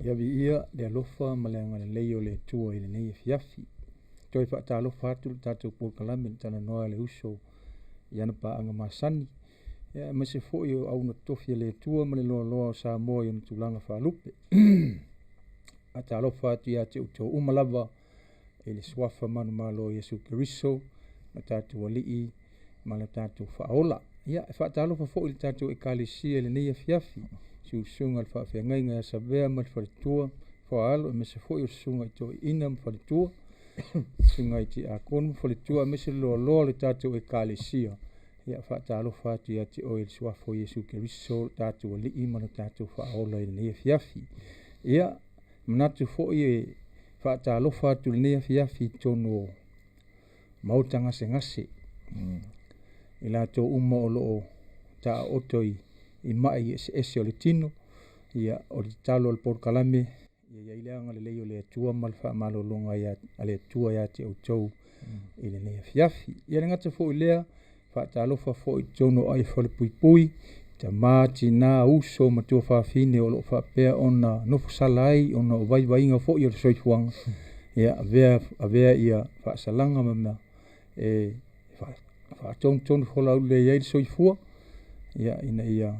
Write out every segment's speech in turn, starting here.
Ia viia le alofa ma le agalelei o le Atua i lenei afiafi. Toe faatalofa atu le tatou polokalame i le talanoa a le uso i ana paaga masani, ia aemaise foi o auauna totofi a le Atua ma le loaloa o Samoa i ona tulaga faalupe. Faatalofa atu ia te outou uma lava i le suafa manumalo o Iesu Keriso, lo tatou Alii ma le tatou Faaola. Ia, e faatalofa foi i le tatou Ekalesia i lenei afiafi, susuga i le faafeagaiga ia Savea ma le faletua, Foaalo, aemaise foi o susuga i toeaiina ma faletua, susuga i tiakono ma faletua, aemaise le loaloa o le tatou Ekalesia. Ia, faatalofa atu ia te oe i le suafa o Iesu Keriso, lo tatou Alii ma le tatou Faaola i lenei afiafi. Ia, manatu foi e faatalofa atu i lenei afiafi i totonu o maota gasegase, i latou uma o lo o taoto i mai eseese o le tino. Ia, o le tatalo a le polokalame, ia i ai le agalelei o le Atua ma le faamalologa a le Atua ia te outou i lenei afiafi. Ia le gata foi i lea, faatalofa foi i totonu o aiga falepuipui, tama, tina, uso ma tuafafine o lo o faapea ona nofosala ai ona o vaivaiga foi o le soifuaga. Ia avea, avea ia faasalaga ma mea e faatonutonu folau lelei ai le soifua, ia ina ia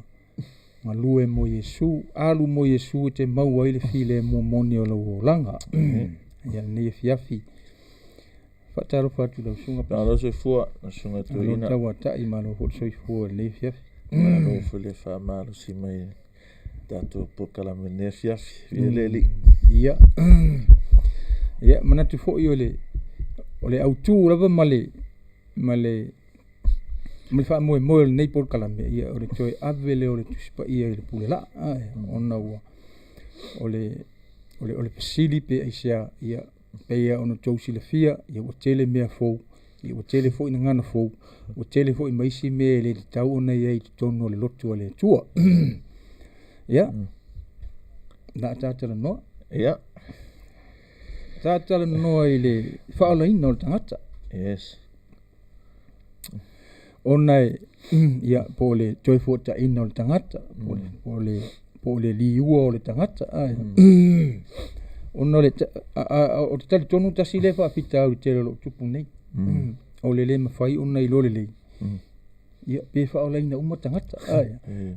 galue mo Iesu, alu mo Iesu e te maua ai le filemu moni o lou olaga. Ia lenei afiafi faatalofa atu i lau susuga. Malo soifua, lau susuga Toeaina. Malo tauatai, malo foi le soifua i lenei afiafi. Malo foi le faamalosi mai i tatou polokalame i lenei afiafi. Viia le Alii. Ia, ia manatu foi o le autu lava ma le ma le ma le faamoemoe o lenei polokalame, ia o le toe ave lea o le Tusi Paia i le pule laa, ona ua o le fesili pe aisea, ia pei lava ona outou silafia, ia ua tele mea fou, ia ua tele foi gagana fou, ua tele foi ma isi mea e le tatau ona i ai i totonu o le lotu a le Atua. Ia, o le a ta talanoa. Ia. Ta talanoa i le faaolaina o le tagata. Yes. Ona ia, po o le toe fuataina o le tagata, po o le liua o le tagata. Ona o le talitonu tasi lea faafitauli tele o lo o tupu nei. O le le mafai ona iloa lelei, ia pe faaolaina uma tagata.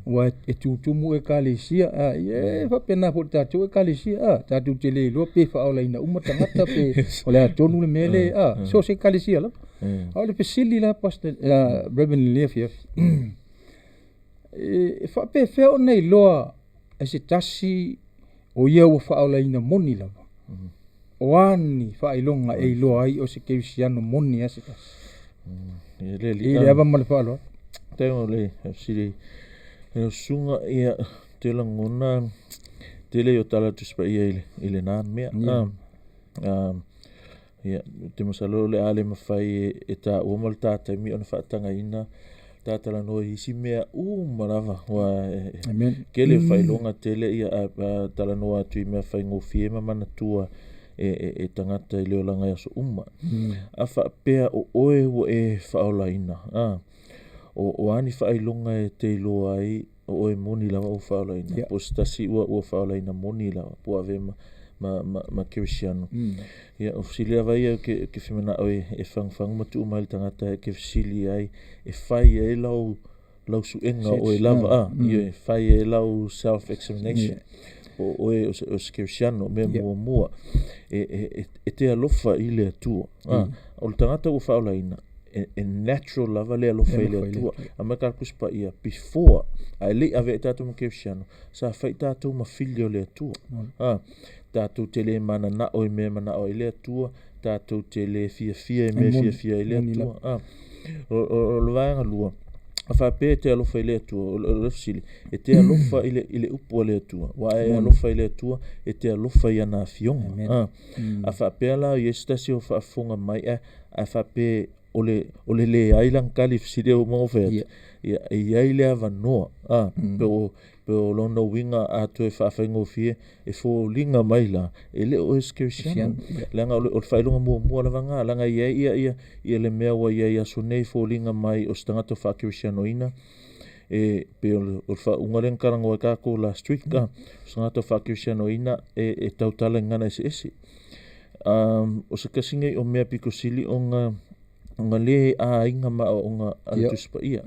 Aua e tutumu ekalesia, e faapena foi i le tatou ekalesia, tatou te le iloa pe faaolaina uma tagata, pe o le a tonu le mea le, so o se ekalesia lava. A o le fesili la, Pastor, Reverend, i lenei afiafi, e faapefea ona iloa e se tasi o ia ua faaolaina moni lava? O a ni faailoga e iloa ai o se kerisiano moni a se tasi? I le ava ma le faaaloalo. Faafetai mo le fesili lau susuga. Ia, te lagona tele o tala Tusi Paia i lena mea. Ia, te masalo o le a le mafai e taua ma le ta taimi ona faatagaina ta talanoa i isi mea uma lava. Ua tele faailoga tele ia a talanoa atu i mea faigofie ma manatua e tagata i le olaga i aso uma. A faapea o oe ua e faaolaina, o a ni faailoga e te iloa ai o oe moni lava ua faaolaina, po o se tasi ua faaolaina moni lava, po o ave ma kerisiano. Ia, o fesili lava ia ke femanao e fagufagu ma tuu mai le tagata e ke fesili ai, e fai ai lau suega o oe lava, ia, e fai ai lau self-examination. Po o oe o se kerisiano, mea muamua, e te alofa i le Atua. O le tagata ua faaolaina, e natural lava le alofa i le Atua. A mai ka Tusi Paia, before, ae le i avea i tatou ma kerisiano, sa fai tatou ma fili o le Atua. Tatou te le mananao i mea manao ai le Atua, tatou te le fiafia i mea fiafia ai le Atua. O le vaega lua, a faapea e te alofa i le Atua, o le fesili, e te alofa i le upu a le Atua, ua e alofa i le Atua, e te alofa i ana afioga. A faapea la i ai se tasi o faafofoga mai, a faapea o le leai lana tali fesili o mago fai atu, ia, e i ai le avanoa, pe o lona uiga a toe faafaigofie, e foliga mai la, e le o oe se kerisiano. Leaga o le faailoga muamua lava ngā, leaga i ai ia le mea ua i ai aso nei foliga mai o se tagata faakerisianoina, E pei o le faauuga lea na talanoa ai tatou last week, o se tagata faakerisianoina e tautala i gagana eseese. O se tasi nei o mea pito sili ona lē aiga ma aoaoga a le Tusi Paia.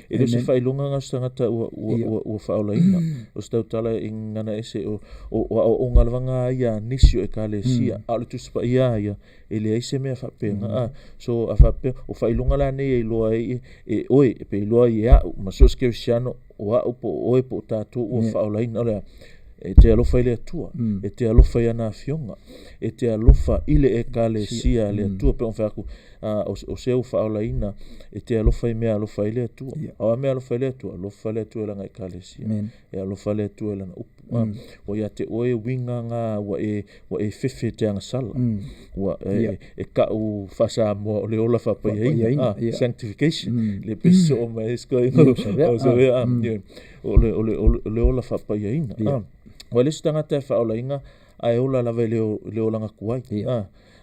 E le o se faailoga lena o se tagata ua faaolaina. O se tautala i gagana ese, o aoaoga lava na ia a nisi o ekalesia, a o le Tusi Paia lava ia, e leai se mea faapena. So a faapea, o faailoga la nei e iloa ai e oe, pe iloa ai e au, ma so o se kerisiano, o au po o oe po o tatou ua faaolaina. O le a? E te alofa i le Atua, e te alofa i ana afioga, e te alofa i le ekalesia a le Atua. Pei ona fai atu, o se ua faaolaina, e te alofa i mea alofa ai le Atua. O a mea alofa ai le Atua? Alofa le Atua i lana ekalesia. E alofa le Atua i lana upu. Ua ia te oe uiga na ua e fefe e te agasala. Ua e kau faasamoa o le ola faapaiaina, sanctification. Le pe soo mai ai se toeaina o Savea, o le ola faapaiaina. Ua le isi tagata e faaolaina ae ola lava i le olaga tuai.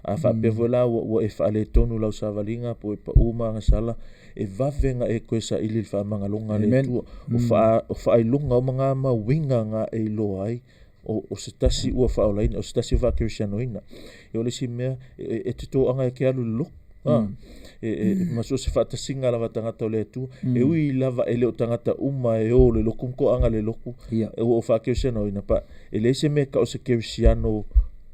A faapea foi la ua e faaletonu i lau savaliga po o e pau ma agasala, e vave ona e toe saili i le faamagaloga a le Atua. O faailoga uma na ma uiga na e iloa ai o se tasi ua faaolaina, o se tasi ua faakerisianoina. O le isi mea, e te toaga e te alu i le lotu. Ma so o se faatasiga lava a tagata o le Atua, e ui lava e le o tagata uma e o le lotu ma toaga i le lotu, ua o faakerisianoina, pa e leai se mea e tau o se kerisiano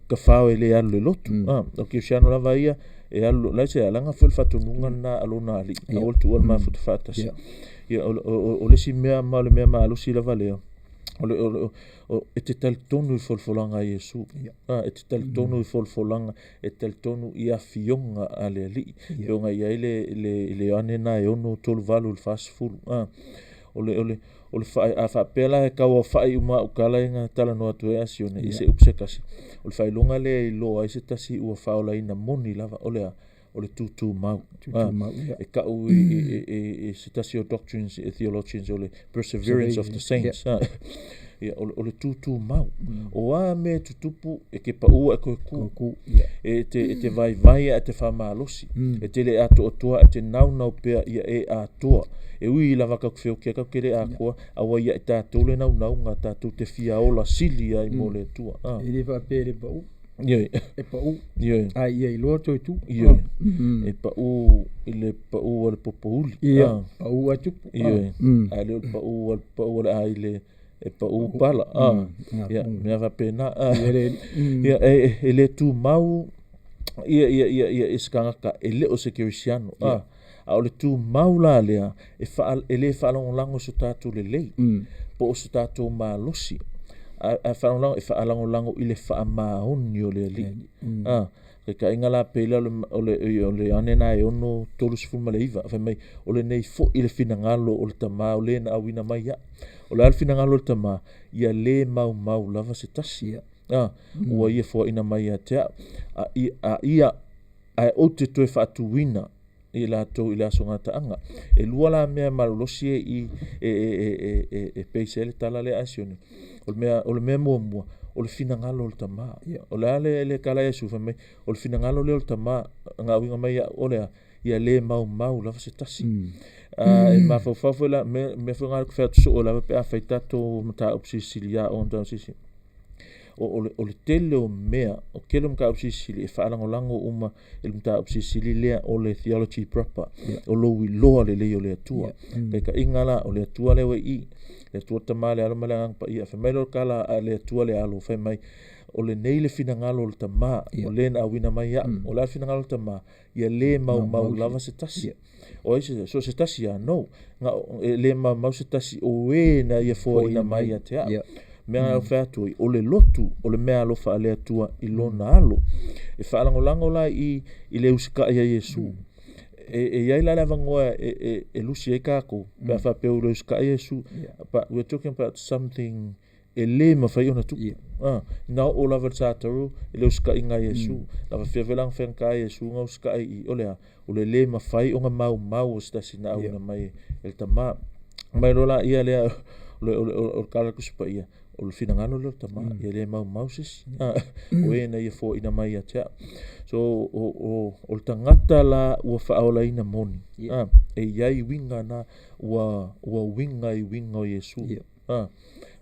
tafao e le alu i le lotu. O kerisiano lava ia e alu, la se alaga foi le faatonuga lena a lona alii, aua le tuua le mafuta faatasi. Ia, o le isi mea ma o le mea malosi lava lea, e te talitonu i folafolaga a Iesu. E te talitonu i folafolaga, e te talitonu i afioga a le Alii. E pei ona i ai le Ioane lena e 6, 3, 8 i le 40. O le a faapea la e tau aofai uma au tala ia na talanoa atu ai Asione i se upu se tasi, o le faailoga lea e iloa ai se tasi ua faaolaina moni lava, o le a? O le tutumau. E tau i se tasi o doctrines theologians o le perseverance of the saints. Ia, o le tutumau. O a mea e tutupu, e te pau ae toe tu. E te vaivai ae te faamalosi. E te le atoatoa ae te naunau pea ia e atoa. E ui lava tatou te feoki ai tatou te le atoa, a ua ia i tatou le naunauga tatou te fia ola sili ai mo le Atua. E le faapea e le pau. E pau. Ae ia iloa toe tu. E pau i le pau a le popouli. Ia, pau ae tupu. Ae le o le pau a le pau a le a i le e pau pala. Ia, mea faapena. Ia, e le tumau ia se tagata e le o se kerisiano. A o le tumau la lea, e le faalagolago i so tatou lelei, po o so tatou malosi. Ae faalagolago, e faalagolago i le faamaoni o le Alii. Taitaiga la pei la o le Ioane lena e 6, 39, fai mai, o lenei foi le finagalo o le Tama o le na auina mai au. O le a le finagalo o le Tama? Ia le maumau lava se tasi. Ua ia foaina mai ia te au. A ia, ae ou te toe faatuina i latou i le aso gataaga. E lua la mea malolosi e i e base ai le tala lea a Sione. O le mea muamua, o le finagalo o le Tama. O le a le tala a Iesu fai mai, o le finagalo lea o le Tama na auina mai au, o le a? Ia le maumau lava se tasi. E mafaufau foi la, mea foi na fai atu soo lava pe a fai tatou mataupu silisili ia o mataupu silisili. O le tele o mea, o tele o mataupu silisili e faalagolago uma i le mataupu silisili lea o le theology proper, o lou iloa lelei o le Atua. Taitaiga la, o le Atua lea ua i i, le Atua le Tama, le Alo ma le Agaga Paia. Fai mai loa le tala a le Atua le Alo, fai mai, o lenei le finagalo o le Tama, o le na auina mai au. O le a le finagalo o le Tama? Ia le maumau lava se tasi. O ai se, so se tasi a? No. Na, e le maumau se tasi o e na ia foaina mai ia te au. Mea au fai atu ai, o le lotu, o le mea alofa a le Atua i lona alo. E faalagolago la i le usikai a Iesu. E iai la le avanoa e lusi ai tatou, pe a faapea ua le usikai Iesu. But we're talking about something e le mafai ona tupu. Na oo lava le Sataru i le usikaiga a Iesu. Na faapea foi la ona faigata e Iesu ona usikai i, o le a? O le le mafai ona maumau o se tasi na auina mai e le Tama. Mai loa laia lea, O le o le o le kala Tusi Paia, o le finagalo lea o le Tama, ia le maumau se isi. O e na ia foaina mai ia te au. So o o o le tagata la ua faaolaina moni, e i ai uiga na ua ua uiga i uiga o Iesu.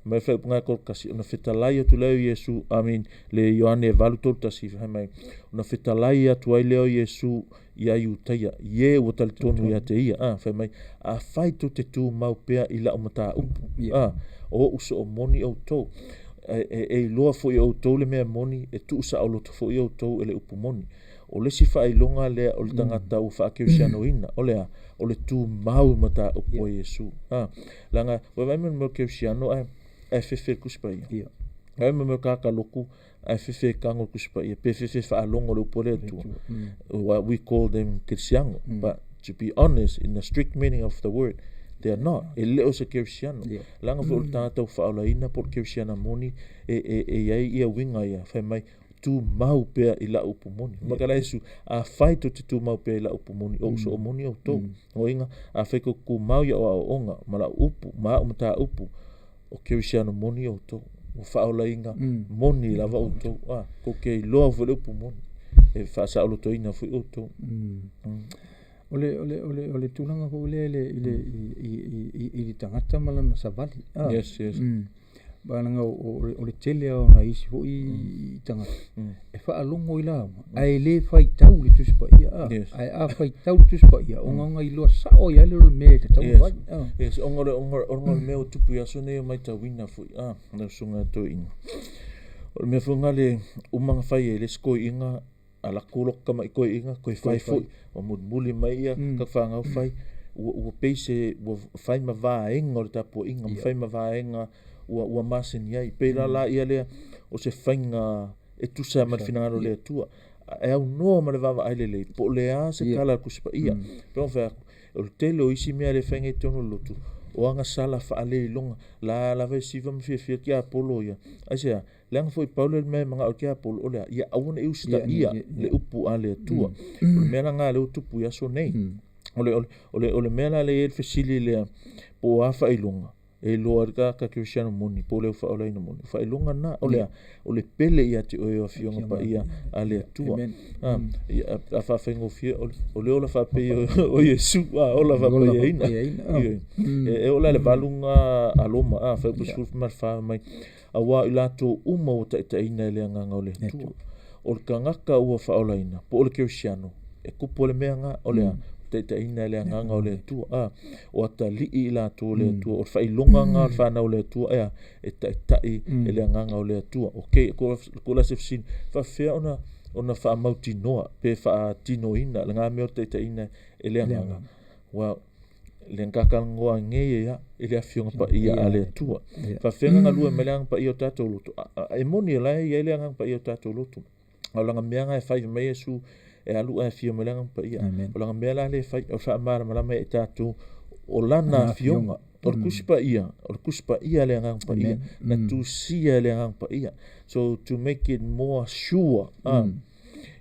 Ma e faaupuga e 31, ona fetalai atu lea o Iesu, I mean, le Ioane 8:31, fai mai, ona fetalai atu ai lea o Iesu iā Iutaia, i e ua talitonu ia te ia, a, fai mai, afai tou te tumau pea i lau mataupu, a, o oʻu soo moni outou, e, e, e iloa foi e outou le mea moni, e tuusaoloto foi outou e le upu moni. O le isi faailoga lea o le tagata ua faakerisianoina, o le a? O le tumau i mataupu a Iesu. A, leaga, ua vaai mai le mea o kerisiano ae, ae fefe i le Tusi Paia. Vaai mai le mea o tagata lotu ae fefe e tago i le Tusi Paia, pe fefe e faalogo i le upu a le Atua. What we call them kerisiano. But to be honest, in the strict meaning of the word, they are not. E le o se kerisiano. Leaga foi o le tagata ua faaolaina po o le kerisiana moni, e, e, e i ai ia uiga ia, fai mai, tumau pea i lau upu moni. Ma ka la Iesu, afai tou te tumau pea i lau upu moni, o ou soo moni outou. Lona uiga, afai tou te tumau i au aoaoga, ma lau upu, ma au mataupu, o kerisiano moni outou. Ua faaolaina moni lava outou. A, tou te iloa foi le upu moni. E faasaolotoina foi outou. O le, o le, o le, o le tulaga foi lea i le, i le, i, i, i, i le tagata ma lana savali. Ah. Yes, yes. Leaga o le tele lava o nai isi foi tagata e faalogo i lauga ae le faitau i le Tusi Paia. A, ae a faitau i le Tusi Paia, ogaoga iloa sao ai lea o le mea e tatau ona fai. Yes, ona o le, ona o le mea ua tupu i aso nei ua matauina foi, a, lau susuga i le toeaina. O le mea foi lena le uma ona fai ai le isi toeaina, alu atu lota tamai toeaina toe fai foi, ua mulimuli mai ia kau fanau fai, ua, ua pei se, ua fai ma vaega o le tapuaiga, ma fai ma vaega ua, ua masani ai. Pei la la ia lea o se faiga e tusa ma le finagalo o le Atua. E aunoa ma le vaavaai lelei, po o le a se tala a le Tusi Paia. Pei ona fai atu, o le tele o isi mea lea e fai nei i totonu o le lotu, o agasala faaleiloga, la lava e siva ma fiafia le tiapolo ia. Aisea? Leaga foi pau lea o le mea e manao ai le tiapolo, o le a? Ia aua ne i usitaia le upu a le Atua. O le mea la lena lea ua tupu i aso nei. O le, o le, o le, o le mea la lea e i ai le fesili lea, po o a faailoga e iloa ai le tagata kerisiano moni, po o le au faaolaina moni. O faailoga na, o le a? O le pele ia te oe o Afioga Paia a le Atua. A, a faafaigofie, o le ola faapei o Iesu, a, ola faapaiaina. Ioe. E oo la i le valu na a Roma, a, fuaiupu 14 mai, Aua o i latou uma ua taitaiina e le Agaga o le Atua. O le tagata ua faaolaina, po o le kerisiano, e kupu le mea na, o le a? Taitaiina e le Agaga o le Atua. A, o atalii i latou o le Atua, o le faailoga na o le fanau o le Atua, e a? E taitai e le Agaga o le Atua. Ok, ko la se fesili, faafefea ona ona faamautinoa pe faatinoina lena mea o le taitaiina e le Agaga? Well, le gakalanoa nei ia i le Afioga Paia a le Atua. Faafefea ona galue mai le Agaga Paia o tatou loto? E moni o la e i ai le Agaga Paia o tatou loto. A o lana mea na e fai mai Iesu e alu ae afio mai le Agaga Paia. O lana mea la lea e fai, o le faamalamalama ia i tatou o lana Afioga. O le Tusi Paia, o le Tusi Paia le Agaga Paia, na tusia e le Agaga Paia. So to make it more sure,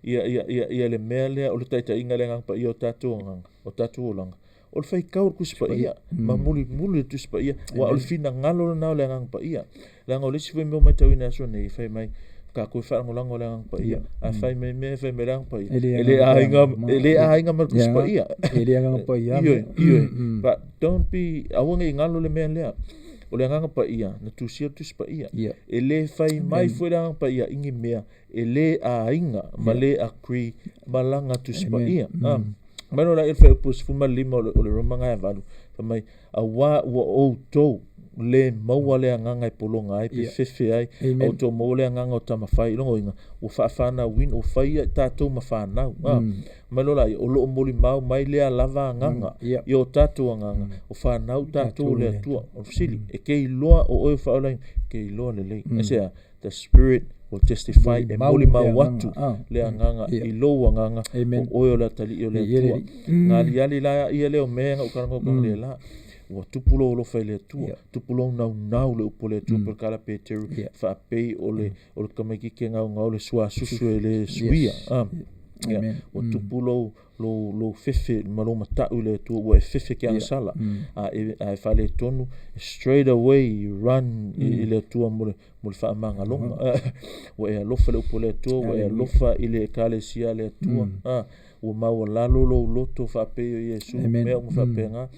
ia, ia, ia, ia le mea lea o le taitaiga le Agaga Paia o tatou agaga, o tatou olaga, o le faitau o le Tusi Paia, ma mulimuli le Tusi Paia, aua o le finagalo lena o le Agaga Paia. Leaga o le isi foi mea ua matauina i aso nei, fai mai, tatou e faalagolago i le Agaga Paia, ae fai mai mea e fai mai le Agaga Paia, e le aiga, e le aiga ma le Tusi Paia. E le Agaga Paia. Ioe, ioe. But don't be, aua ne i galo le mea lea. O le Agaga Paia, na tusia le Tusi Paia. E le fai mai foi le Agaga Paia i ni mea e le aiga ma le agree ma lana Tusi Paia. Mai loa la i le fuaiupu 15 o le Roma 8, fai mai, Auā ua outou le maua le agaga e pologa ai pe fefe ai, a outou maua le agaga o tama fai, lona uiga, ua faafanauina, ua fai ia tatou ma fanau. Mai loa la, o lo o molimau mai lea lava agaga i o tatou agaga, o fanau tatou o le Atua. O le fesili, e te iloa o oe o faaolaina? E te iloa lelei. Aisea? The Spirit will testify, e molimau atu le agaga i lou agaga, o oe o le atalii o le Atua. Galiali la ia lea o mea na ou talanoa atu ai la. Ua tupu lou alofa i le Atua, tupu lou naunau i le upu a le Atua, pei o le tala a Peteru, faapei o le, o le tamaitiiti e gaugau le suasusu e le suia. Ia, ua tupu lou lou lou fefe ma lou mata'u i le Atua ua e fefe ke agasala a e a e faaletonu straight away you run i le Atua mo le mo le faamagaloga. Ua e alofa i le upu a le Atua, ua e alofa i le Ekalesia a le Atua, ua maualalo lou loto faapei o Iesu, mea uma faapena.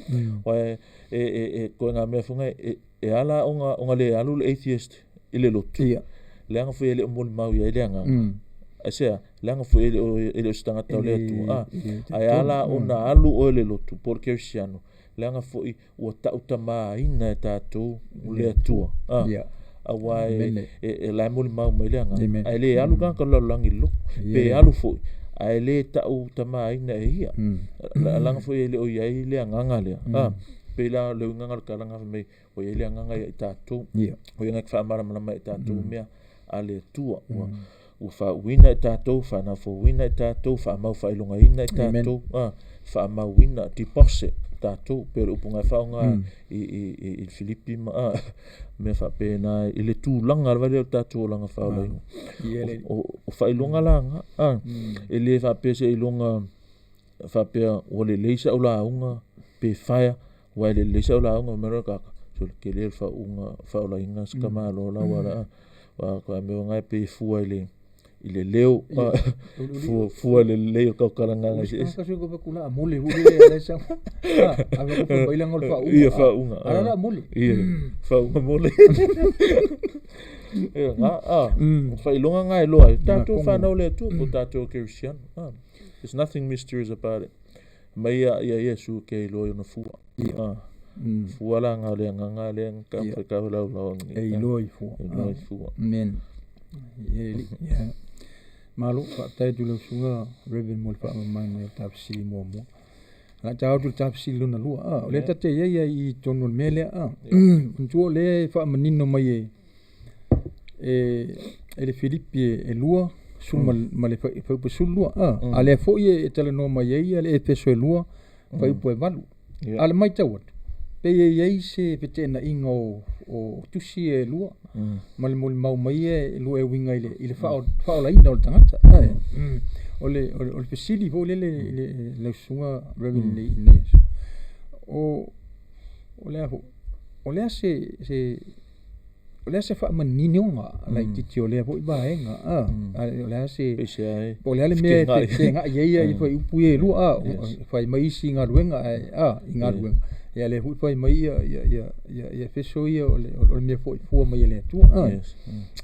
Aua e e e ituaiga mea foi nei e ala ona ona le alu le atheist i le lotu, leaga foi e le o molimau i ai le Agaga. Aisea? Leaga foi e le o e le o se tagata o le Atua. Ae ala ona alu oe i le lotu po o le kerisiano, leaga foi ua tautamaina e tatou le Atua. Aua e e la e molimau mai le Agaga. Ae le alu tagata o le lalolagi i le lotu. Pe alu foi, ae le tautamaina e ia. Leaga foi e le o i ai le Agaga lea. Pei la o le uiga lena o le tala na fai mai, ua i ai le Agaga ia i tatou. O ia na te faamalamalama ia i tatou mea a le Atua. Ua ua faauuina i tatou, faanaufouina i tatou, faamaufaailogaina i tatou, faamauina, deposit tatou, pei o le upu na e faaaoga i i i i le Filipi ma mea faapena i le tulaga lava lea o le tatou olaga faaolaina. O o faailoga la na, e le faapea se iloga faapea ua lelei sau lauga pe faea aua e le lelei sau lauga mea loa kaka so le tele o le faauuga faaolaina se tamaloa la ua la ua ka mea ngai pe fua i le i le leo fua fua i le lelei o tautalagaga eseese. Kasi ko kula mole hu le le sa. A ko ko mai langa o le faauuga. Ia faauuga. Ala la mole. Ia faauuga mole. Ia nga a faailoga nga e loa ai tatou whanau le Atua po tatou Kerisiano. There's nothing mysterious about it. Mai ia ia Iesu ke iloa i ona fua. Ia. Fua la nga o le agaga lea na ka Ia. whai lau lau E iloa i fua. Iloa i fua. Amen. Ia le alii. Ia. Malo, faafetai atu i lau susuga Reverend mo le faamamaina mai o le ta fesili muamua. O le a ta o atu i le ta fesili lona lua. O lea ta te i ai i i totonu o le mea lea. Manatua o lea e faamanino mai e e e le Filipi e 2, 10 ma le fuaiupu e 12, a lea foi e talanoa mai ai le Efeso e 2, fuaiupu e 8. A o le matau atu, pei e i ai se feteenaiga o o tusi ia e lua ma le molimau mai ia e lua e uiga i le i le faaolaina o le tagata. O le o le fesili foi lele i le lau susuga Reverend i lenei aso, o o le a foi, o le a se se o le a se faamaninoga laitiiti o lea foi vaega, a o le a se po o le a le mea e fetegai ai ia fuaiupu ia e lua, a fai mai isi i galuega ae a i galuega ia lea foi fai mai ia ia ia ia ia Efeso ia o le o le mea foi fua mai e le Atua a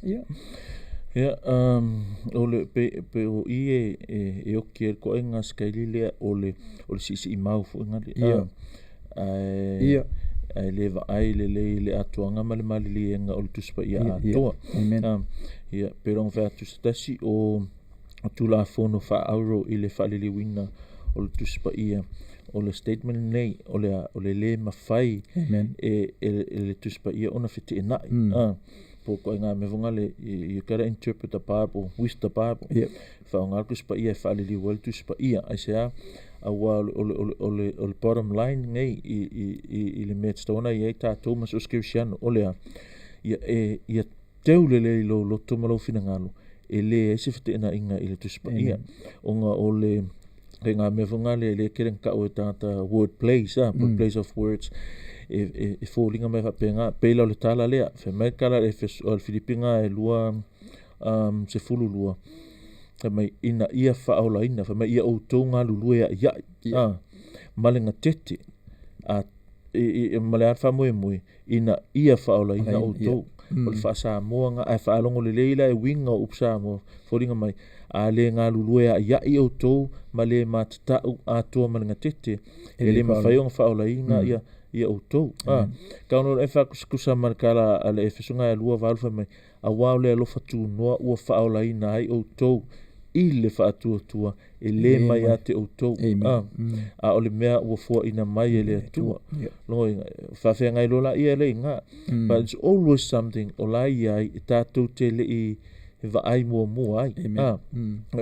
ia. Ia, o le pe pe o i e e e oki ai le toaiga sikaili lea o le o le siisiimau foi na le Ia. Ae Ia. Ae le vaai lelei i le atoaga ma le maliliega o le Tusi Paia Ia, ia. atoa. Amen. Ia, pei ona fai atu se tasi o Tulafono faa-auro i le faaliliuina o le Tusi Paia, o le statement lenei, o le a, o le le mafai Amen. e, e, e le Tusi Paia ona feteenai. Po o ituaiga mea foi lea, you gotta interpret the Bible with the Bible. Yep. Faaaoga le Tusi Paia e faaliliu ai le Tusi Paia. Aisea? Aua o le, o le, o le, o le, o le bottom line lenei i, i, i, i le mea e tatau ona i ai tatou ma so o se kerisiano, o le a? Ia, e, ia teu lelei lou loto ma lou finagalo, e leai se feteenaiga i le Tusi Paia. Ona o le ituaiga mea foi lea, lea e tele na tau e tagata word plays, a, mm. plays of words, e, e, e foliga mai faapena, pei la o le tala lea, fai mai le tala a le Efeso, a le Filipiga e 2, 12, fai mai, ina ia faaolaina, fai mai, ia outou galulue a'ia'i, a, ma le gatete, a, e, e, ma le a le faamoemoe, ina ia faaolaina outou. O le faa-Samoa na, ae faalogo lelei la e uiga o upu Samoa, foliga mai, a le galulue a'ia'i outou ma le matata'u atoa ma le gatete, e le mafai ona faaolaina ia ia outou. A, tau no e faakusikusa ma le tala a le Efeso ga e 2 8 fai mai, Aua o le alofa tunoa ua faaolaina ai outou i le faatuatua e le mai ia te outou, a, a o le mea ua foaina mai e le Atua. Logoina, faafeagai loa laia e le iga. But it's always something o la e i ai e tatou te le i vaai muamua ai. A,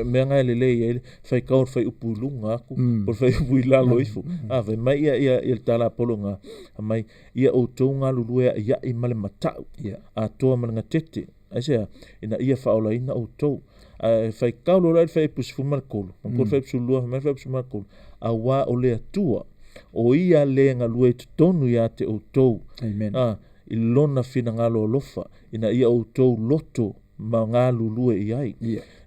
mea na e lelei ai le faitau o le fuaiupu i luga atu, po o le fuaiupu i lalo ifo. A, fai mai ia, ia, ia le tala a Paulo na, fai mai, Ia outou galulue a'ia'i ma le mata'u, atoa ma le gatete, aisea? Ina ia faaolaina outou. Ae faitau loa la i le fuaiupu 13 ma le fuaiupu 12 ma le fuaiupu 13, auā o le Atua, o Ia le galue i totonu ia te outou, a, i Lona finagalo alofa, ina ia outou loto ma galulue i ai.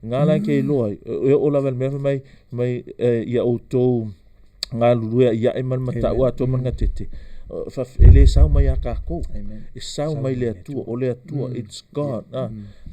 Ngā la ke iloa ai, e oo lava i le mea fai mai, mai ia outou galulue ai ae ma le mataua atoa ma le gatete, e le sau mai ia tātou, e sau mai le Atua, o le Atua, it's God.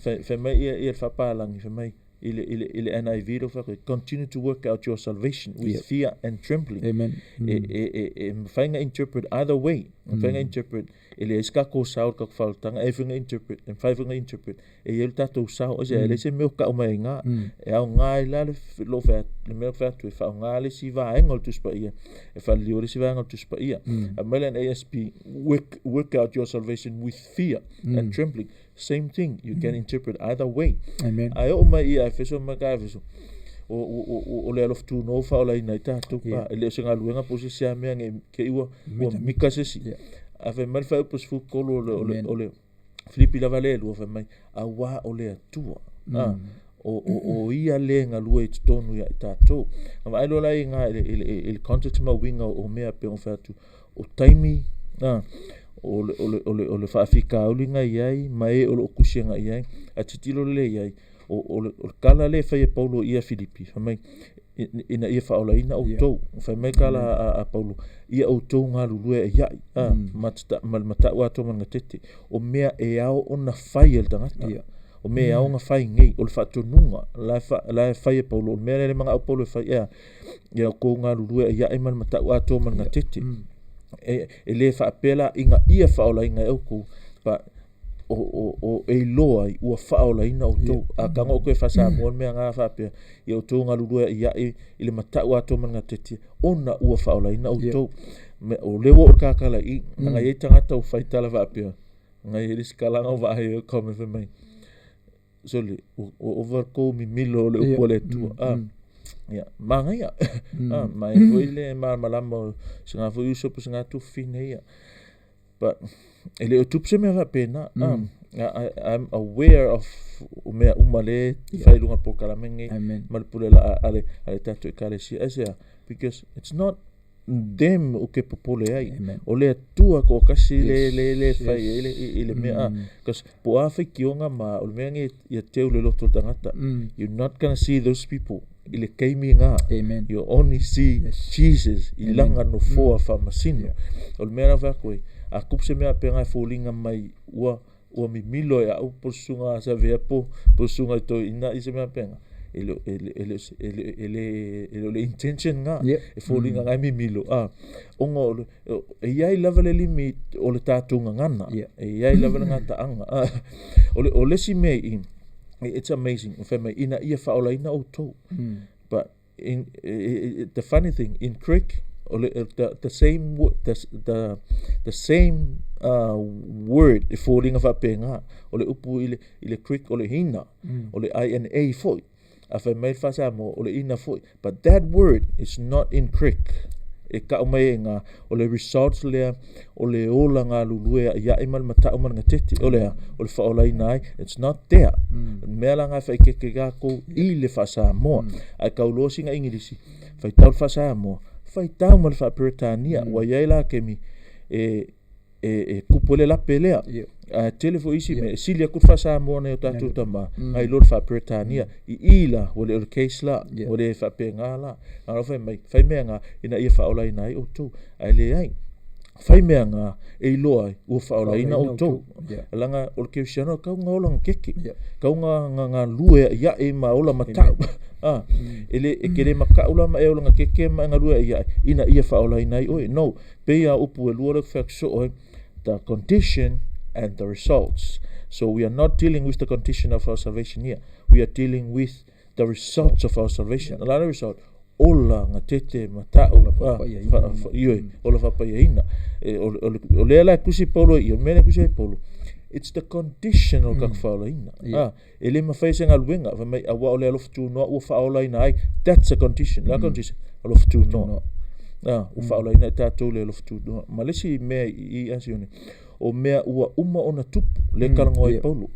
Fai mai ia le faapalagi, fai mai i le NIV lea ua fai atu ai, continue to work out your salvation with fear and trembling. Amen. E mafai ona interpret either way, e mafai ona interpret e leai se tatou sao i le tatou faaolataga, e mafai ona interpret, e mafai foi ona interpret e i ai lo tatou sao, aisea, e leai se mea o tau mai ai i ina. E aoga ai la le lou fai atu, le mea ou te fai atu ai, faaaoga le isi vaega o le Tusi Paia e faaliliu ai le isi vaega o le Tusi Paia. Aumai le NASB, work out your salvation with fear and trembling. Same thing, you can interpret either way. Amen. Ae oo mai ia Efeso ma ka Efeso, o le alofa tunoa ua faaolaina ai tatou, e le o se galuega po o se isi lava mea ne i te i ua mika se isi. Ae fai mai le fuaiupu 13 o le Filipi lava lea e lua, fai mai, auā o le Atua, o ia le galue i totonu ia i tatou. Na vaai loa la i ina i le context ma uiga o mea pei ona fai atu, o taimi, o le faafitauli na i ai ma e o lo o tusi agai i ai, a tilotilo lelei i ai, o le tala lea e fai e Paulo ia Filipi, fai mai, ina ia faaolaina outou. Fai mai tala a Paulo, ia outou galulue ai ai, ma le matau atoa ma le gatete, o mea e ao ona fai e le tagata. O mea e ao ona fai nei, o le faatonuga la e fai e Paulo, o le mea lea e manao Paulo e fai, ea, ia outou galulue ai ai ma le matau atoa ma le gatete. E le faapea la ina ia faaolaina e outou, but o e iloa ai ua faaolaina outou. A tago outou e faa-Samoa le mea na faapea, ia outou galulue ai ai i le matau atoa ma le gatete, ona ua faaolaina outou. O lea ua oo le tatala i i, leaga e i ai tagata ua fai tala faapea, na i ai le isi tala na vaai ai o comment fai mai, sole, ua ova le tou mimilo o le upu a le Atua. Ia, manaia. Ma e foi le malamalama o sina foi uso po o sina tuafafine ia. But e le o tupu se mea faapena. I'm aware of o mea uma lea e fai i luga o le polokalame lenei ma le pule laa a le tatou Ekalesia. Aisea? Because it's not them ou te popole ai. O le Atua toatasi le le le fai ai le i le mea. Because po o a faitioga ma o le mea lenei ia teu le loto o le tagata. You're not gonna see those people i le taimi lena. You only see Jesus i lana nofoa faamasino. O le mea lena e fai atu ai, a tupu se mea faapena e foliga mai ua ua mimilo e au po o le susuga a Savea po o le susuga i toeaina i se mea faapena, e le e le e le e le e le o le intention lena. E foliga na e mimilo, ona o le, e i ai lava le limit o le tatou gagana. E i ai lava le gataaga. O le isi mea i i, it's amazing, fai mai, ina ia faaolaina outou. But in, the funny thing, in Greek, o le, the same, the same word e foliga faapena, o le upu i le Greek o le ina, o le I-N-A foi. A fai mai le faa-Samoa, o le ina foi. But that word is not in Greek. E tau mai e ngā, o le results lea, o le ola galulue a'ia'i ma le mata'u ma le gatete, o le a, o le faaolaina ai, it's not there. Mea la ngā e faaeteete tatou i le faa-Samoa. Ae tau loa sina Igilisi, faitau le faa-Samoa, faitau ma le faa-Peretania, ua i ai la taimi e e tupu ai le lape lea. Ae tele foi isi mea e sili atu le faa-Samoa nai o tatou tama nai lo le faa-Peretania. I i la, ua le o le case la, ua le faapena la. Na ona fai mai, fai mea na ina ia faaolaina ai outou. Ae leai, fai mea na e iloa ai ua faaolaina outou. Leaga o le kerisiano e tatau ona ola gatete, e tatau ona galue a'ia'i ma ola mata'u. E le, e te le mata'u la ma e ola gatete ma e galue a'ia'i ina ia faaolaina ai oe. No, pei lava upu e lua lea ou te fai atu soo ai, the condition and the results. So we are not dealing with the condition of our salvation here. We are dealing with the results of our salvation. O le a le result? Ola gatete mata'u, ioe, ola faapaiaina. O lea la e tusi Paulo i i, o le mea lea e tusi ai Paulo, it's the condition o le tatou faaolaina. E le mafai e se galuega, fai mai, aua o le alofa tunoa ua faaolaina ai. That's a condition. O le a condition? Alofa tunoa. Ua faaolaina e tatou le alofa tunoa. Ma le isi mea i i a Sione, o mea ua uma ona tupu le talanoa ai Paulo.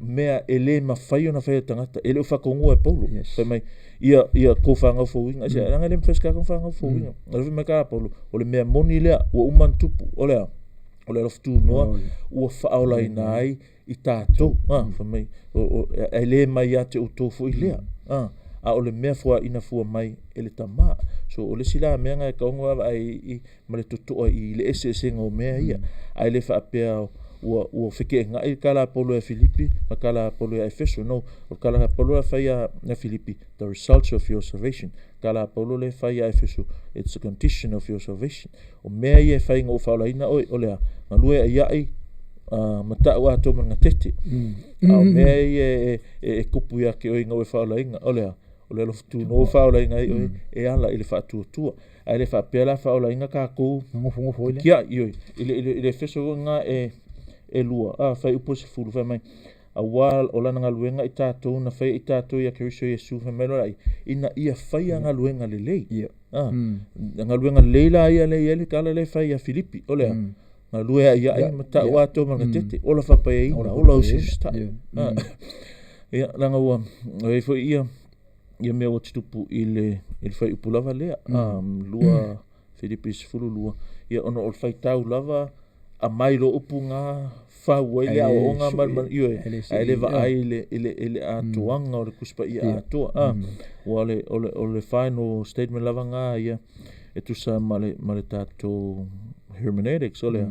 Mea e le mafai ona faia e tagata, e le o faatonuina e Paulo. Fai mai, ia ia tou fanau fouina, aisea? Leaga e le mafai e se tagata ona fanau fouina. O le fai mai a Paulo, o le mea moni lea ua uma ona tupu, o le a? O le alofa tunoa ua faaolaina ai i tatou. Fai mai, e le mai ia te outou foi lea. A o le mea fuaina fua mai e le Tama. So o le isi la mea na e tatau ona vaavaai i ma le totoa i le eseesega o mea ia. Ae le faapea ua feteenai le tala a Paulo ia Filipi ma le tala a Paulo ia Efeso. No, o le tala a Paulo lea fai ia Filipi, the results of your salvation. Tala a Paulo lea fai ia Efeso, it's the condition of your salvation. O mea ia e fai ina ua faaolaina oe, o le a? Galue aiai, matau atoa ma le gatete. A o mea ia e tupu ia te oe ina ua e faaolaina, o le a? O le alofa tunoa ua faaolaina ai oe e ala i le faatuatua. Ae le faapea la faaolaina tatou nofonofo ai lea. Kia, ioe, i le Efeso foi lena e lua, fai upu e 10, fai mai, auā o lana galuega i tatou na faia i tatou ia Keriso Iesu, fai mai loa laia, ina ia faia galuega lelei. Galuega lelei la ia lea e i ai le tala lea e fai ia Filipi, o le a? Galue aiai ma tau atoa ma le gatete, ola faapaiaina, ola usiusitai. Ia, leaga ua i ai foi ia ia mea ua tutupu i le i le fuaiupu lava lea, 2 Filipi 12, ia ona o le faitau lava aumai loa upu na fau ai le aoaoga ma le ioe, ae le vaai i le i le i le atoaga o le Tusi Paia atoa. Ua o le final statement lava na ia e tusa ma le ma le tatou hermeneutics o le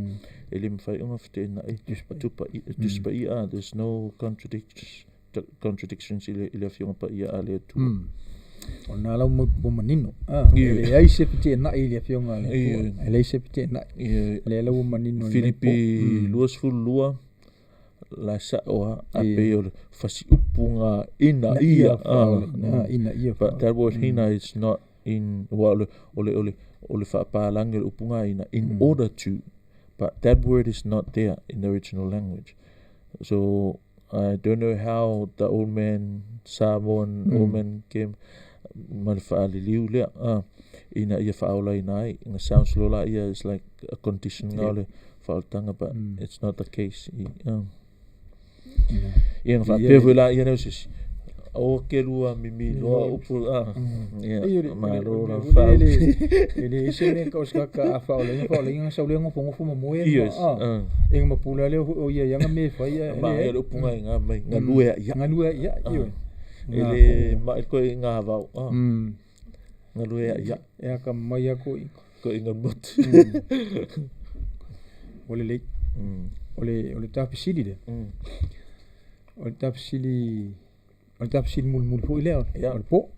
e le mafai ona feteenai Tusi Paia, there's no contradiction contradictions i le Afioga Paia a le Atua. O na lau mo mo manino. E leai se feteenai i le Afioga a le Atua. E leai se feteenai. Lea lau manino. Filipi 22 la sa'o a a pei o le fasiupu ina ia ina ia. But that word hina is not in ua o le o le o le o le faapalagi o le upu ina in order to, but that word is not there in the original language. So I don't know how the old man Samoan old man came ma le faaliliu lea ina ia faaolaina ai ina sounds loa la ia is like a condition nga o le faaolataga, but it's not the case. Ia na faapea foi la ia lea o se isi aua ke lua mimi loa upu ia malo la fa E le ese mea ka o se ka a faaolaina faaolaina sau lea nofonofo ma moe ma e ma pula lea o ia ianga me fai e ma le upu ngai nga mai galue ia galue ia ioe e le ma e koe ngā vau galue ia e aka mai a ko ko inga motu o le lei o le tafesili lea o le tafesili o le tafesili mulimuli foi lea o le po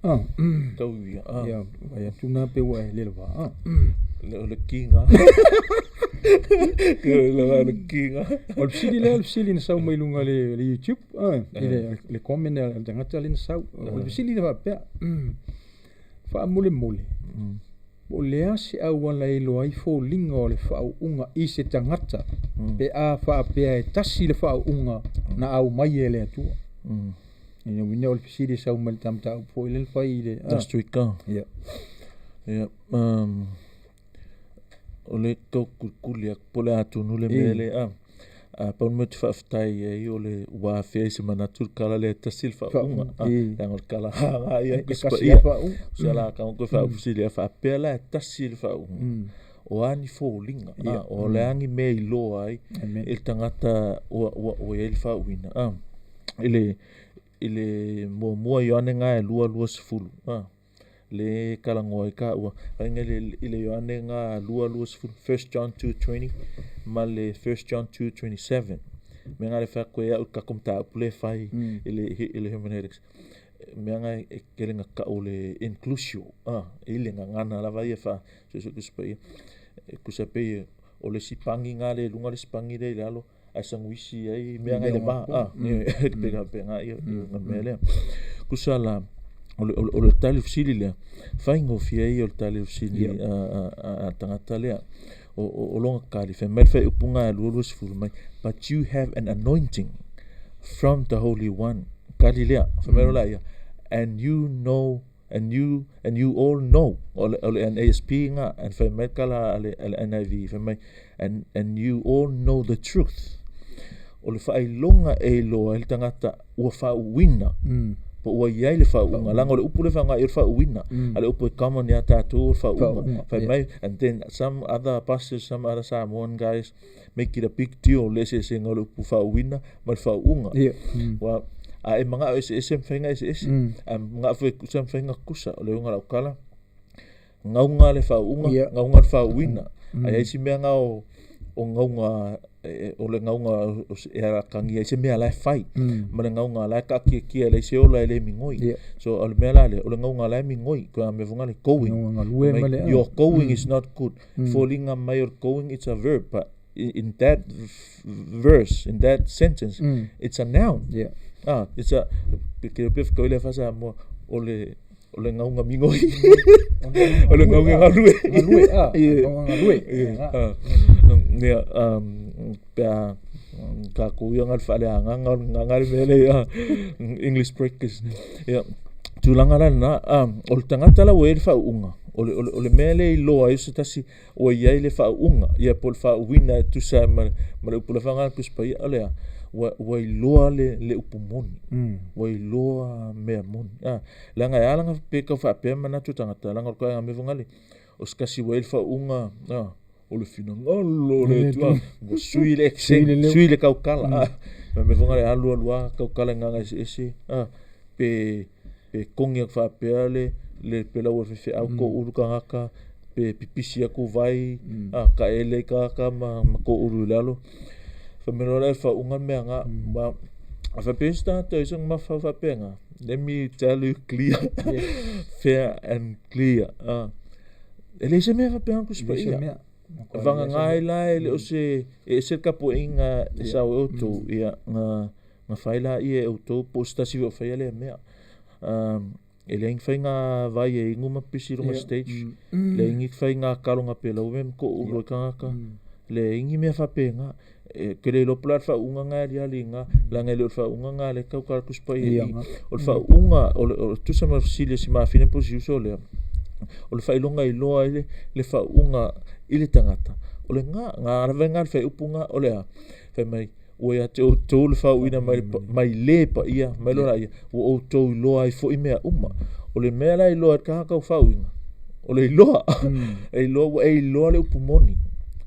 tau ia ia vai atu na pe ua e le lava le o le kinga le le kinga. O le fesili lea o le fesili na sau mai luga le YouTube i le comment a le tagata le na sau. O le fesili le faapea, faamolemole, po o le a se auala e iloa ai foliga o le faauuga i se tagata pe a faapea e tasi le faauuga na aumai e le Atua. Ina uiga o le fesili e sau mai le tamataupu foi lea na fai i le last week. Ia. Ia o le tau kulikuli atu po o le atonu le mea lea a pau le mea ou te faafetai ai o le ua afea i se manatu le tala lea e tasi le faauuga leaga o le tala aga ia Tusi Paia se la ka koe faaufesili a faapea la e tasi le faauuga o a ni foliga o le a ni mea i iloa ai e le tagata ua i ai le faauuina i le muamua Ioane ga e 2:20 le talanoa ai taua faiga i le Ioane ga 2:20, 1 John 2:20 ma le 1 John 2:27 mea nga le fai atu e au i le tatou mataupu lea e fai i le hermeneutics mea nga e tele na tau le inclusio i le gagana lava ia fa suesue Tusi Paia e tusa pei o le isi pani nga le i luga le isi pani le i lalo ae saguisi ai mea nga i le va pe faapena ia le mea lea tusa la o le tali fesili lea faigofie ia o le tali fesili a tagata lea o lona tali fai mai le fuaiupu ga 2:20 mai, but you have an anointing from the Holy One, tali lea fai mai loa laia, and you know. And you and you all know o le, o le NASB nga and fai mai kala a le, a le NIV fai mai and, and you all know the truth. O le faailoga e iloa ai le tagata ua faauuina mm. po ua i ai le faauuga leaga o le upu lea faaaoga i o le faauuina mm. a le upu e common ia tatou o le faauuga fai mai and then some other pastors some other Samoan guys make it a big deal le eseesega o le upu faauuina ma le faauuga yeah. mm. Ua, a e magao eseese ma faiga eseese mm. a magao foi kusa ma faiga kusa o le uga lau kala gauga le faauuga yeah. gauga le faauuina mm. Ai ai si mea ngao o gauga o le gauga e alakagia ai se mea la e fai mm. ma le gauga la e kaakiakia le se ola e le migoi yeah. So o le mea la le o le gauga la e migoi ko me vonga le going your going mm. is not good mm. Foliga mai o le going it's a verb but in that verse in that sentence mm. it's a noun yeah ah it's a ke pe ko ile fasa mo o le o le gauga migoi o le gauga galue galue ah gauga galue ia um pe a ka ko ia ngal whale a nganga nganga le mele ia English breakers ia tulaga la lena um, o le tagata la ua i ai le faauuga o le, o le, o le mea lea i loa ai se tasi ua i ai le faauuga ia po o le faauuina e tusa ai ma, ma le upu lafaga le Tusi Paia o le a ua, ua iloa le, le upu moni mm. ua iloa mea moni ah, leaga e ala pe kau faapea manatu tagata leaga o le koega mea le o se kasi ua i le faauuga ah, o le finagalo o le Atua ua sui le accent sui le kaukala mm. ah, ma mea le alu alu a kaukala i gaga eseese ah, pe pe kongi aku faapea le le pelau o le faifeau mm. koʻulu tagata pe pipisi aku vai mm. a ka ele i tagata ma, ma koʻulu i lalo whamelo la e whaunga mea ngā mm. ma a whapea se tagata i songa mawhau whapea ngā let me tell you clear yes. fair and clear e le se mea whapea ku spa ia Vanga ngai la e le o se e se ka po inga e sa o outou ia nga nga fai la ia e outou po se tasi o fai le mea um, e le ingi fai ngā vai e ingu ma pisi runga yeah. stage mm. le ingi fai ngā kalonga pe lau mem ko ulo yeah. kangaka mm. le ingi mea whape ngā e, ke le lopo la whaunga ngā ali ali ngā la ngā le whaunga ngā le kau kara kuspa i i o le whaunga o le o tusa ma sile si mawhine po si uso le o le whailonga i loa i le le whaunga i le tangata o le ngā ngā arawe ngā le whai upu ngā o le a whai mai ua ia te outou le faauuina mai, mai le paia, mai loa ia, ua outou iloa ai foi mea uma. O le mea la iloa e kākau faauuina, o le iloa, mm. e iloa, ua e iloa le upu moni,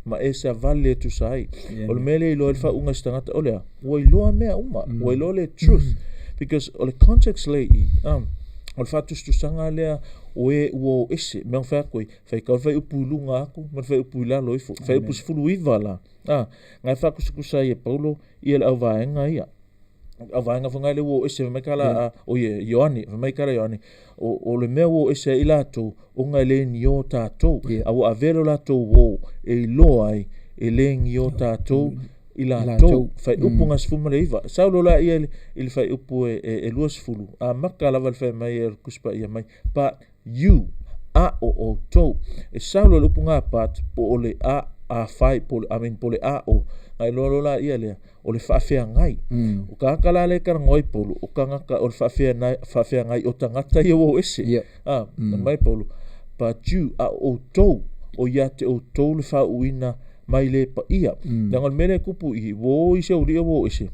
ma e savali e tusa ai. Yeah. O le mea le iloa le faauuga se tagata, o lea, ua iloa mea uma, mm. ua iloa le truth. Mm. Because o le context le i, um, o le faatustusaga lea o e ua o ese, mea whai aku ai, whai kau whai upu i lunga aku, ma whai upu i lalo ifo, whai upu 19 la. A, ngai whakusakusa ai e Paulo ia le auvaega ia. Auvaega foi ngai le ua o ese mai kala a o ie Ioane, mai kala Ioane. O, o le mea ua o ese ai latou, o ngai le ni o tātou. Yeah. A ua avea lo latou o e iloa ai e le ni o tātou i latou. Whai upu ngā sefulu ma le iva. Saulo la ia i le whai upu e, e, e 20. A maka lava le whai mai e kuspa ia mai. But you, a o outou. E saulo le upu ngā but po o le a a whai, po, I mean, po le a o. Ngai loa loa la ia lea, o le whaawheangai. Mm. O ka haka la le kara ngoi polu, o ka ngaka o le whaawheangai o tangata ia o ese. Yeah. Ah, mm. mai polu. But you, a outou, o ia te outou le whaauina mai le pa ia. Mm. Nanga o le mele kupu i, wo i se uri o ese.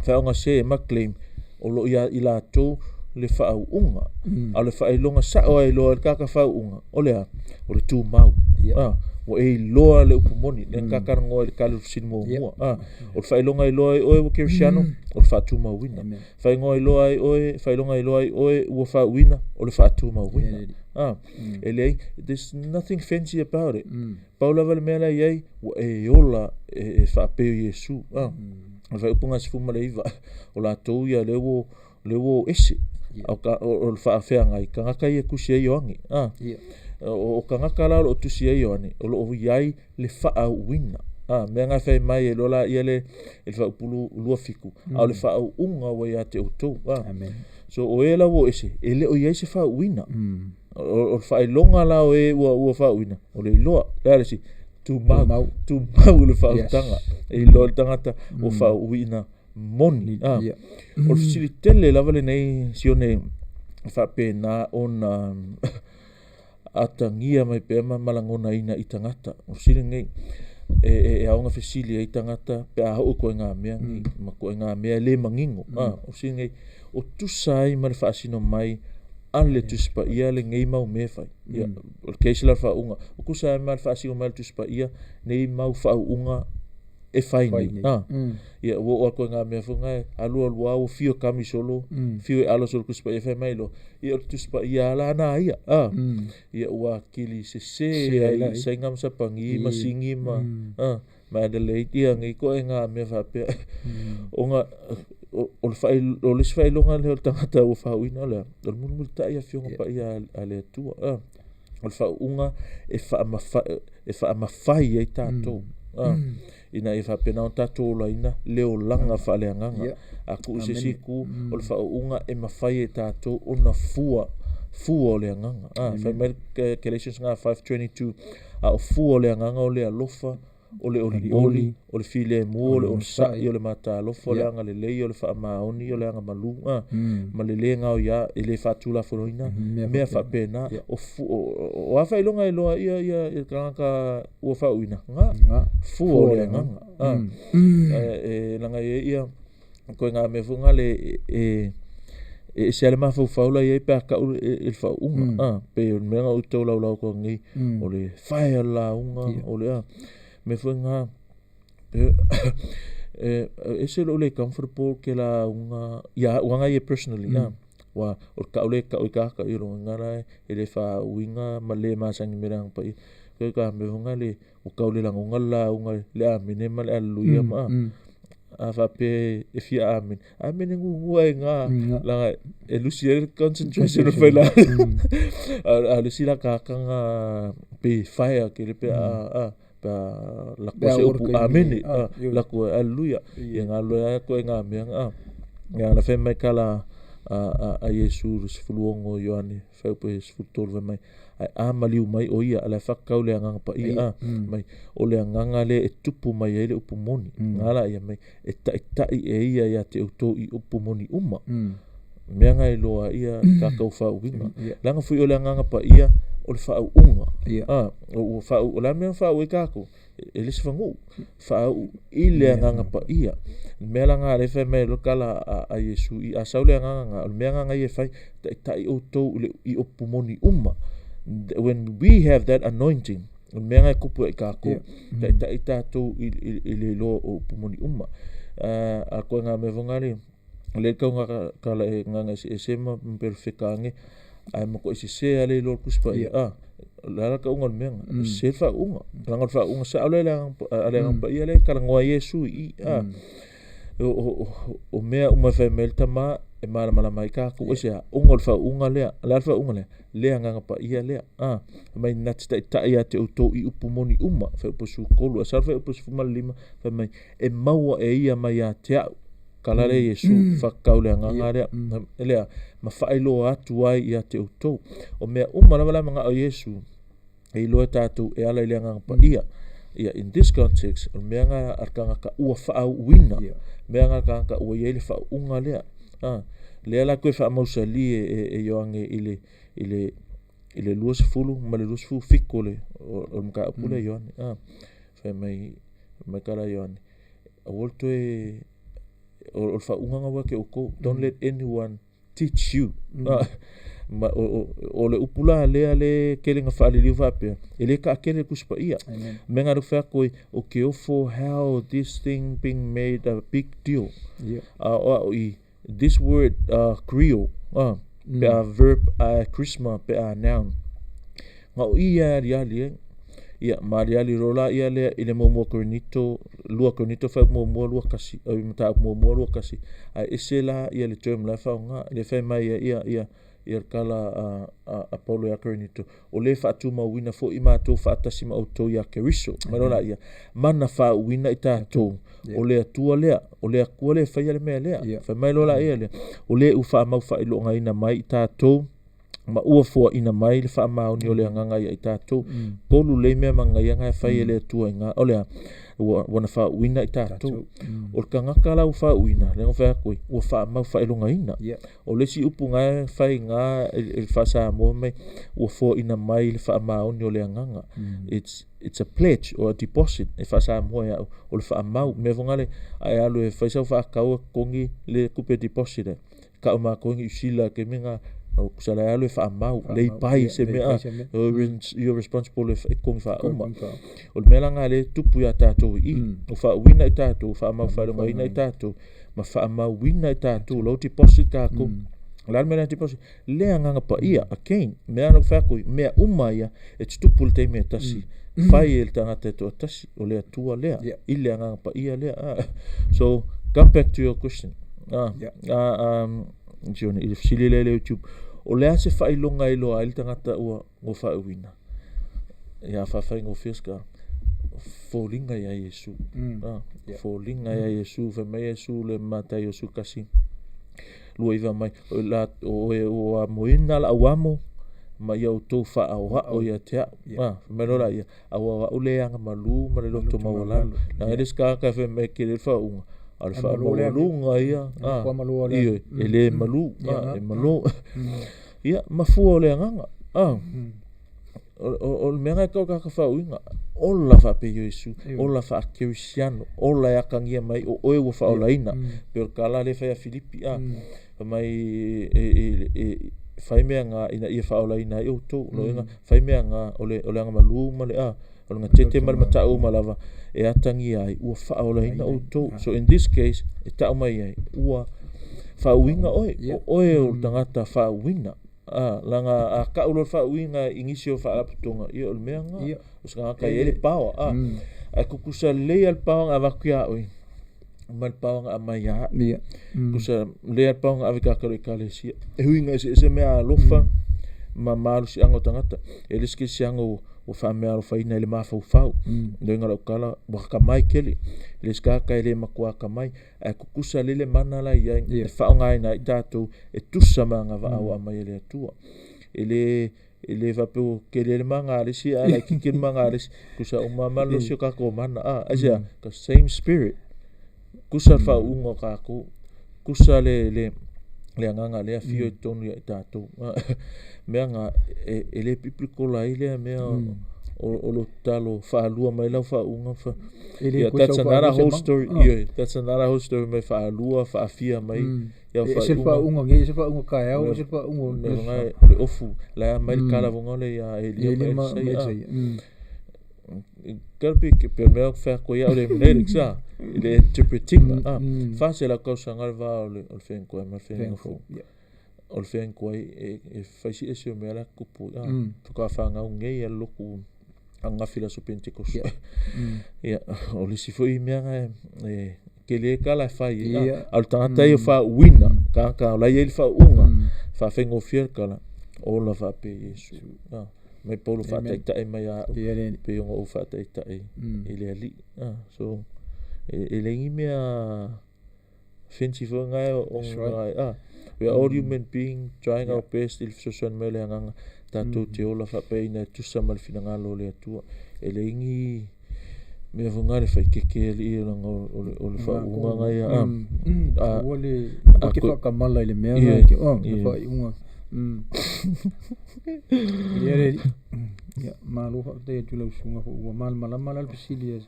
Whaonga se ma claim, o lo ia i latou le faauuga mm. a o le faailoga sao ai loa le kaka faauuga o le a o le tumau yep. ah, ua e iloa le upu moni le mm. kaka ngoa i le kale fesili muamua yep. ah, o le faailoga iloa ai oe ua kerisiano mm. o le faatumauina faaigoa iloa ai oe faailoga iloa ai oe ua faauuina o le faatumauina yeah. ah, mm. e leai there's nothing fancy about it mm. Pau lava le mea la i ai, ua e ola e, e faapeo Iesu. Ah, mm. O le faaupuga 19, o latou ia le ua, le ua o ese. Yeah. O, ka, o, o le faafeagai, kangaka ia tusi ai Ioane. Ah. Yeah. O, o kangaka la o lo o tusi ai Ioane, o lo o iai le faauuina. Ah, mea ngai whai mai e lola ia le, e le whaupulu lua fiku. Mm. A o le whaauunga ua ia te outou. Ah. Amen. So o e la ua ese, e le o iai se whaauuina. Mm. O, o le faailoga la o e ua, ua faauuina, o le iloa. Le a le isi, tumau, tumau le faautaga. Yes. E iloa le tagata mm. ua faauuina moni. Ah. Yeah. O le fesili tele lava lenei sione faapena ona atagia mai pea ma malagonaina i tagata. O fesili lenei e, e, e aoga fesili ai tagata pe a oo i koaiga mea nei ma koaiga mea e le manino. O fesili lenei, o tusa ai ma le faasino mai a le Tusi Paia lenei mau mea e fai. Ia, o le case la o le faauuga, o tusa ai ma le faasino mai a le Tusi Paia nei mau faauuga e fai nei. Ia, ua oo atu i ngā mea foi ngā, alu alu lava ua fiu e kami solo, fiu e alo solo Tusi Paia fai mai loa, ia o le Tusi Paia lava la na ia. Ia ua akili sesē ai i Saina ma Sapani ma Sini ma, ma Adelaide ia nei ituaiga mea faapea. Ona o le faai, o le isi faailoga lea o le tagata ua faauuina o le a? O le mulimulitai Afioga Paia a le Atua. O le faauuga e faamafai, e faamafai ai tatou. Ina ia faapena ona tatou olaina le olaga faaleagaga. A tuu i se isi itu, o le faauuga e mafai e tatou ona fua, fua o le agaga. Fai mai le Galatians 5:22, a o fua o le agaga o le alofa, o le olioli, o le filemu, o le onosai, o le matalofa, o le agalelei, o le faamaoni, o le agamalu, ma le le gaoia, e le faatulafonoina, mea faapena. O, fu, o, o a faailoga e iloa ia, ia, ia tagata ua faauuina? Ga, fua o le agaga. E, e laga e ia, koe ngā mea foi ngā le, e, e ese lava le mafaufau la i ai pe a tau i le faauuga. Pei o le mea na ou taulaulau atu nei, o le fae o le lauga, o le a. Mea foi ngā, e, ese lou le comfortable ke lauga, ia au aga ia personally, Aua o le tau lea e tau i tagata i lona uiga la e le faauiga ma le masani mai le Agaga Paia. Pei ka mea foi lea ua tau le lagona le lauga le amene ma le aleluia ma a faapea e fia amene, amene muamua ai na leaga e lusi ai le concentration o le failauga. A o le isi la tagata na pei e fire tele pe a pe a lako se upu amene, lako e aleluia. Ia galulue ai atu ai ngā mea nga. Ia na fai mai kala a Iesu le 16 o Ioane, fuaiupu e 13 fai mai, ae a maliu mai o ia, a la e whakakau le agaga paia, a, mai, o le agaga lea e tupu mai ai le upu moni. Ngā la ia mai, e ta'ita'i e ia ia te outou i upu moni uma. Mea nga e iloa ia kākou faauuina. Leaga foi o le agaga paia o le faauuga. A, o ua faau, o le a le mea na faauu ai kākou? E le se fanuu. Faauu i le agaga paia. Le mea la nga lea e fai mai ai loa tala a Iesu i a sau le agaga nga, o le mea nga ia e fai, ta'ita'i outou i le i upu moni uma. When we have that anointing, o le mea nga e tupu ia i kākou, ta'ita'i tātou i le iloa o upu moni uma. A koe ngā mea foi nga le, le kau ngā kala e ngā eseese ma pelefeka ange, ae matuai sesē lava le iloa o le Tusi Paia. O le a la tauga o le mea lena? Sesē le faauuga. Leaga o le faauuga sao lea a le Agaga Paia lea e talanoa ai Iesu i i. O mea uma e fai mai ai le Tama e malamalama ai tatou, aisea? Ona o le faauuga lea. O le a le faauuga lea? Le Agaga Paia lea. Fai mai na te taitai ia te outou i upu moni uma, fuaiupu 13. Ae sau le fuaiupu 15, fai mai, e maua e ia mai ia te au. Kala lea Iesu, whakakau le agaga lea, lea, ma faailoa atu ai ia te outou. O mea uma lava la manaʻo Iesu, e iloa e tātou e ala i le agaga paia. Ia, in this context, o le mea nga a le tagata ua faauuina, mea nga a le tagata ua i ai le faauuga lea. Lea la toe faamausali e Ioane i le, i le, i le 20 ma le 27 o le, o le mataupu lea Ioane. Fai mai, mai kala Ioane, aua le toe o le faauuga na ua ia te outou. Don't let anyone teach you. Ma o le upu la lea le tele na faaliliu faapea, e le taatele le Tusi Paia. Mea na fai atu ai, o ke ofo how this thing being made a big deal. A o au i this word Creole, pe a verb a chrisma pe a noun. Nga o i e aliali ai. Ia, ma aliali loa la ia lea i le muamua Korinito, lua Korinito fuaiupu muamua lua kasi, oi mataupu muamua lua kasi. Ae ese la ia le term la e faaaoga, lea e fai mai ai ia, ia, ia le tala a Paulo ia Korinito, o lē faatumauina foi matou faatasi ma outou ia Keriso. Mai loa la ia, ma na faauuina i tatou, o le Atua lea, o le Atua lea e faia le mea lea. Fai mai loa la ia lea, o lē ua faamau faailogaina mai i tatou, ma ua foaina mai le faamaoni o le agaga ia i tatou. Tolu lelei mea manaia na e fai e le Atua i nga, o le a? Ua ua na faauuina i tatou. O le tagata la ua faauuina, lea na fai atu ai, ua faamau faailogaina. O le isi upu na e faiga i le faa-Samoa mai, ua foaina mai le faamaoni o le agaga. It's it's a pledge or a deposit e faa-Samoa e au, o le faamau. Mea foi na le, a e alu e fai sau faatau e totogi le tupe deposit ai, tau matou e Niu Sila i le taimi lena, tusa la e alu e faamau, layby se mea, you're responsible e totogi faauma. O le mea la lena o lea e tupu ia tatou i i, ua faauuina i tatou, faamau faailogaina i tatou, ma faamauina i tatou, la ua deposit tatou. O le a le mea la e deposit? Le Agaga Paia, again, mea na ou fai atu ai, mea uma ia e tutupu i le taimi e tasi, fai e le tagata e toatasi, o le Atua lea, i le Agaga Paia lea. So, come back to your question. Sione, i le fesili lea i le YouTube, o le a se faailoga e iloa ai le tagata ua ua faauuina? Ia faafaigofie se tala, foliga ia Iesu. Foliga ia Iesu, fai mai Iesu le Mataio 11, 29 mai, o la o oe ua amoina lau amo, ma ia outou faaoao ia te au. Fai mai loa laia, aua o au le agamalu ma le loto maualalo. Leaga e le o se tagata e fai mai e tele le faauuga, a o le faamaualuga ia, ioe, e le malu, e malo. Ia, ma fua o le agaga. O le mea lena e tau tagata faauuina, ola faapea Iesu, ola faakerisiano, ola e atagia mai o oe ua faaolaina. Pei o le tala lea e fai ia Filipi, fai mai e fai mea na ina ia faaolaina ai outou. O lona uiga, fai mea na o le agamalu ma le o le gatete ma le matau uma lava e atagia ai ua faaolaina outou. So in this case, e tau mai ai ua faauuina oe, o oe o le tagata faauuina. Leaga a tau loa le faauuina i nisi o faalapotopotoga, ia o le mea lena. O se tagata e i ai le power, ae tutusa lelei lava le power na avatu ia oe ma le power na aumai ia au. Tutusa lelei lava le power na ave i tagata o le ekalesia. E ui ina eseese meaalofa ma malosiaga o tagata, e le o se kerisiano ua faameaalofaina i le mafaufau. Le uiga o lau tala, ua atamai tele. E le o se tagata e le matua atamai, ae tutusa lelei le mana la e i ai e faaaogaina ai tatou e tusa ma agavaa ua aumai e le Atua. E le e le faapea ua tele le mana a le isi ae laitiiti le mana a le isi. Tusa uma lava malosi o tatou mana. Aisea? The same spirit. Tusa le faauuga o tatou. Tusa le le le agaga lea e afio i totonu ia i tatou. Mea na, e le biblical ai lea mea o lo tatalo faalua mai lau faauuga. Yeah, that's another whole story. Yeah, that's another whole story mai faalua, faafia mai. Ia E ese le faauuga nei, ese le faauuga taeao, ese le faauuga o le aso. O le ofu, la e aumai le kalavoga le ia Elia ma Elisaia. Gotta be, pe mea o fai atu ai au le hermeneutics, i le interpreting, 400 tausaga le va o le feagaiga ma le feagaiga fou. O le feagaiga e fai si ese o mea la e tutupu, faatoa fanau nei lava le lotu ananafi i le aso Pentekoso. Ia, o le isi foi mea na e tele tala e fai ai, a o le tagata ia faauuina, tagata o la e i ai le faauuga, faafaigofie le tala, ola faapea Iesu. Mai Paulo faataitai mai ia au, pei ona ou faataitai i le Alii. So, e leai ni mea fancy foi na o na, we are all human being trying our best i le fesoasoani mai o le agaga tatou te ola faapea ina e tusa ma le finagalo o le Atua. E leai ni mea foi na le faikeke alii leaga o le faauuga na ia. Aua le aua te faatamala i le mea na te le faaiuga. Ia le alii. Ia malo faafetai atu i lau susuga foi ua malamalama la le fesili a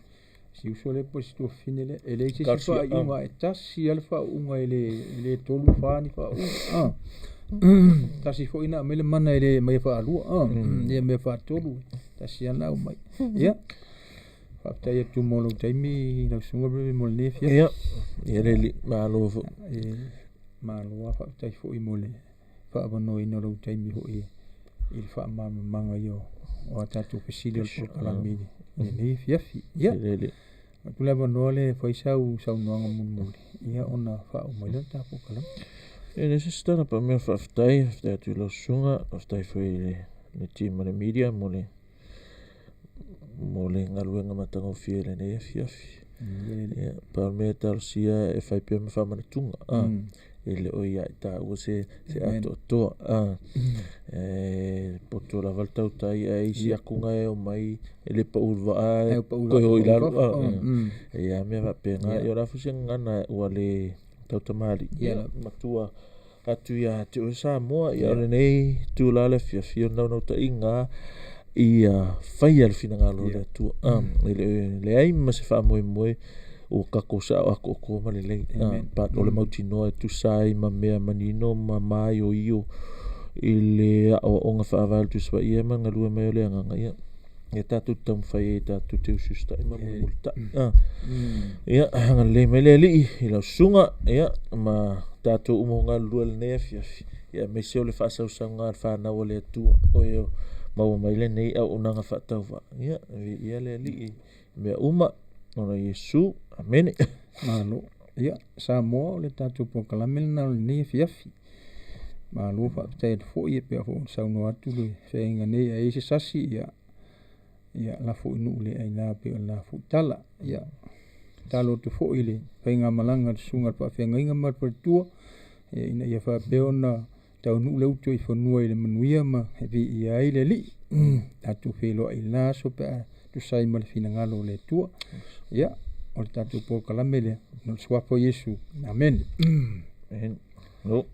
si uso lea po o si tuafafine lea. E leai se isi faaiuga e tasi lava le faauuga e le tolu fa ni faauuga. Tasi foi na aumai le mana e le aumaia faalua, le aumaia faatolu, tasi lava na aumai. Ia, faafetai atu mo lou taimi lau susuga Brevin mo lenei afiafi. Ia, ia le alii, malo foi. Malo lava faafetai foi mo le faaavanoaina o lou taimi foi i le faamalamalamaga ia o a tatou fesili o le polokalame i lenei afiafi. Ia, atu le avanoa lea e fai sau saunoaga mulimuli, ia ona faauma ai lea o le ta polokalame. E leai se isi tala pau mea faafetai, faafetai atu i lau susuga, faafetai foi i le team a le media mo le galuega matagofie i lenei afiafi. Ia, pau le mea e talosia e fai pea ma faamanatuga, a, e le o ia i taua se, se atoatoa, a, e poto lava le tautai ae isi akuga e omai e le pau i le vaa ae toe o i lalo, a, e i ai lava mea faapena. Ia o le a foi se gagana ua le tautamalii, ia matua atu ia te oe Samoa. Ia o lenei itula o le afiafi, o le naunautaiga lava ia faia le finagalo o le Atua. E leai ma se faamoemoe ua tatou sao atoatoa ma lelei, but o le mautinoa e tusa ai ma mea manino ma maioio i le aoaoga faavae o le Tusi Paia ma le galue mai o le Agaga, ia ia tatou te taumafai ai tatou te usiusitai ma mulimulitai. Ia, agalelei mai le Alii i lau susuga, ia, ma tatou uma o galulue i lenei afiafi, ia aemaise o le faasausauga a le fanau a le Atua, o e maua mai lenei auaunaga faatauvaa. Ia, viia le Alii i mea uma, ona o Iesu. Amene. Malo. Ia, Samoa, o le tatou polokalame lena o lenei afiafi. Malo faafetai atu foi e pei foi ona saunoa atu le feagaiga nei, a i ai se sasi, ia, ia lafo i nuu le aina pei o lena foi tala. Ia, tatalo atu foi i le faigamalaga a le susuga i le faafeagaiga ma le faletua, ia, ina ia faapea ona taunuu le uto i fanua i le manuia ma e viia ai le Alii. Tatou feiloai i lena aso pe a tusa ai ma le finagalo o le Atua. Ia, o le tatou polokalame lea, no le suafa o Iesu. Amene. Amen. No.